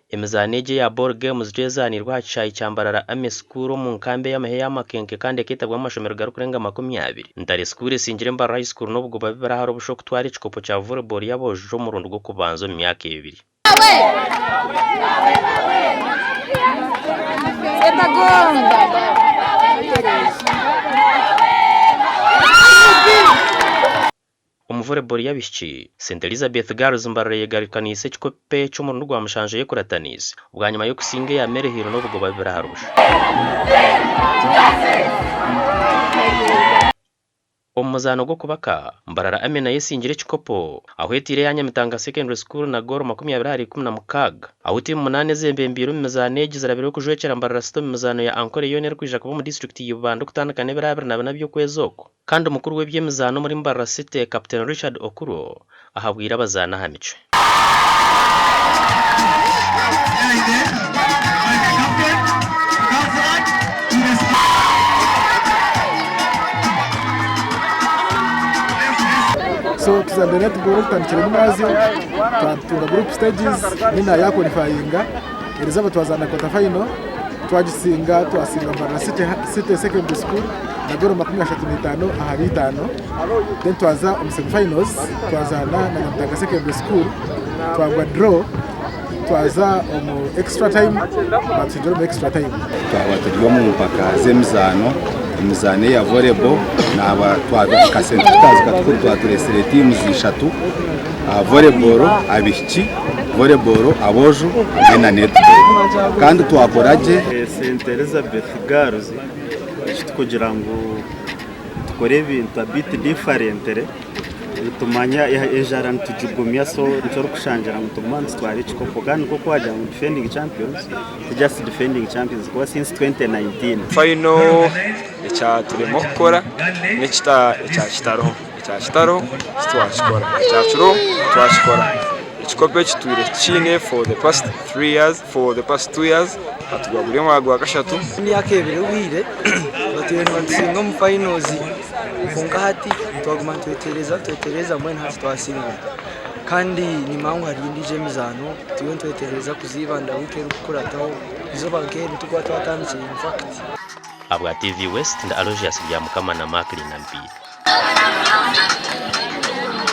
Emizaano egi eya Ball Games ezaanirwe aha kishaayi kya Mbarara Army School omu nkambi ey'amahe eya Makenke kandi ekeetabwamu amashomero garikurenga 20. Ntare School esingire Mbarara High School n'obugoba bibiri ahari obusha okutwara ekikopo kya Volleyball y'aboojo omurundi gw'okubanza omu myaka ebiri. Omu Volleyball y'abaishiki, St Elizabeth Girls Mbarara eyegarukaniise ekikopo eki omurundi gwa mushanju eyekurataniise bwanyima y'okusinga eya Maryhill n'obugoba bubiri ahari busha. Omu muzaano gw'okubaka, Mbarara Army nayo esingire ekikopo ahu etaire eya Nyamitanga Secondary School na goolo 26 ahu tiimu munaana ezebembeire omu mizaano egi zirabirwe kujwekyera Mbarara City omu mizaano ya Ankole yoona erikwija kuba omu disiturikiti ya Ibanda okutandika n'ebiro 24 by'okwezi oku. Kandi omukuru w'eby'emizaano omuri Mbarara City, Captain Richard Okurwo ahabwire abazaani aha micwe. So tuzanire netball tutandikire Numazyo twatunga group stages then ya qualifyinga erizooba twazaana quarter final twagisinga twasinga Mbarara City, City Secondary School na goolo 35 ahari itaano then twaza omu semi finals twazaana na Nyamitanga Secondary School twagwa draw twaza omu extra time batusingira omu extra time. Twaba turi omu mpaka z'emizaano, emizaano eya volleyball naaba nka St Peters Katukuru twaba tureetsire tiimuzi ishatu, volleyball abaishiki, volleyball aboojo hamwe na netball kandi twakora gye. St Elizabeth Girls ekitukugira ngu tukore ebintu a bit differently nitumanya enjara nitugigumya so nikyo orikushangira ngu nituguma nitutwara ekikopo kandi nk'oku wagira ngu defending champions ti just defending champions kuba since 2019. Final ekyaturema okukora n'ekyakitariho, ekyakitariho titwakikora, ekyakiriho twakikora. Ekikopo eki tutwire tukiine for the past 3 years, for the past 2 years hati gwaba guri omwaka gwa kashatu. Emyaka ebiri ehweire batwire nibatusinga omu finals kwonka hati twaguma nitweteereza nitweteereza mbwenu hati twasingura kandi nimanya ngu hariyo endiijo emizaano turiyo nitweteereza kuza Ibanda wiiki erikukurataho eizooba nk'eri nitukuba twatandikire infact. Ahabwa TV West ndi Aloysius Byamukama na Mark Linampiire.